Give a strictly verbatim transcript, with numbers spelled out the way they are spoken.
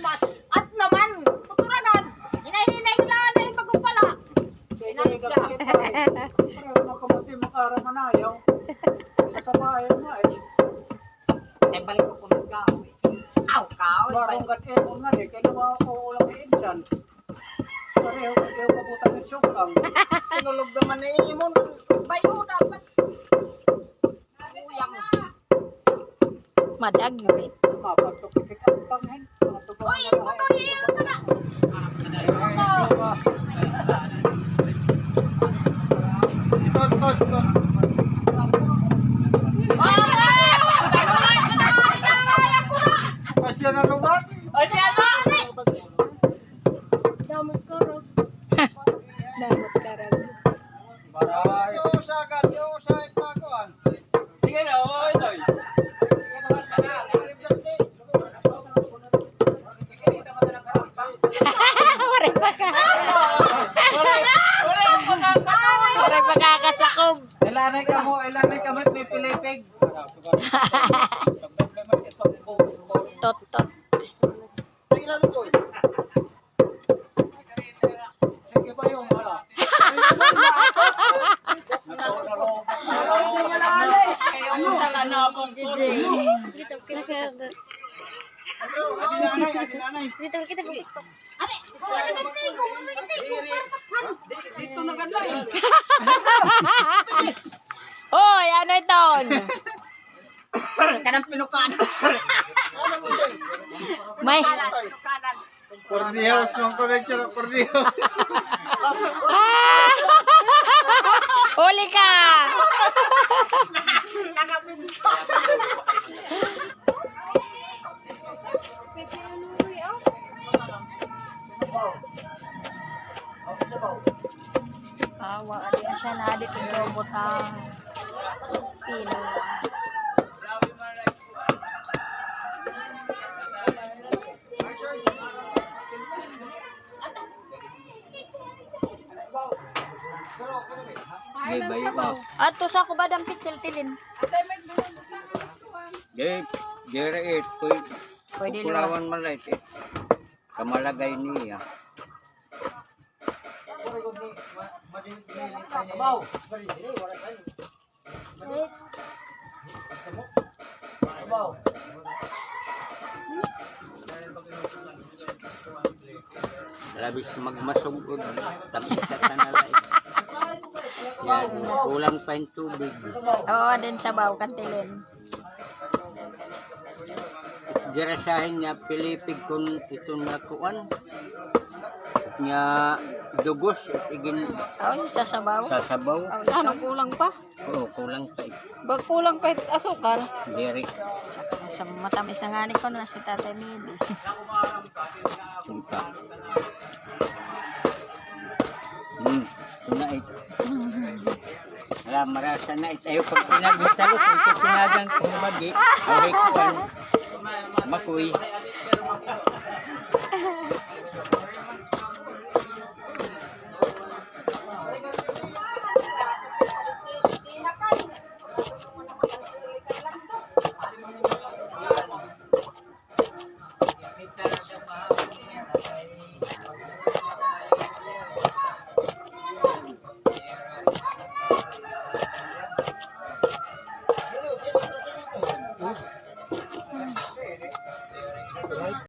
Mas, at naman, kuturanan. Hinay-hinay la, hinay pagkumpala. Hinay ka. Pareho na kamatay, makaramanayaw. Sa sabayan na eh. Ay, balik ko kung kahoy. Aw, kahoy. Barong gat-, eh, kung nga, di, kaya naman ako ulang insan. Pareho, pareho ka butang ng sukang. Sinulog naman na imon. Bayo dapat. Kuyang. Madagwit. Mapatok-itik ang panghen. Oy, ito to, ito na. Ito, ito, ito. Asya na lugar. Asya na. Damot karag. Damot karag. Maray. Ito, usa, gat-, ito, usa, ito, kuan. Sige na, oy, soy. Waray pa ka. Waray, waray pa ka. Waray pa ka kasakob. Ilanay ka mo, ilanay ka mo, may pilipig. Tot, tot. Sige ba yung wala? Dito, kita po. Dito, kita po. Dito na ganda eh. Hoy, ano iton? Kanang pinukan. May. Por Dios, mga koleksyon, por Dios. Ah! Huli ka! Nakapinsa. Awa, adi siya na, adi, pinrobot ang pino. May bayo pa. Ato sa ko ba dang pitsil tilin? Di, diri it. Pwede. Pwede kulawan man la it. Kamalagay niya. Labis magmasugod, tapos sa tanalay. Yan, kulang pa yung tubig. Oo, din sabaw, kantilin. Girasahin niya, pilipig kun ito na kuan. Niya dugos, igin-, oh, sasabaw? Sasabaw. Oh, ano, kulang pa? Oo, kulang pa eh. Ba, kulang pa it asukal? Diri. Sa matamis na nga ni ko na si Tatay Mili. Sige pa. Hmm, gusto na eh. Ala, marasa na itayo pag pinagmutalo, kung pinagang kung magi, aray ko, ano, makuy.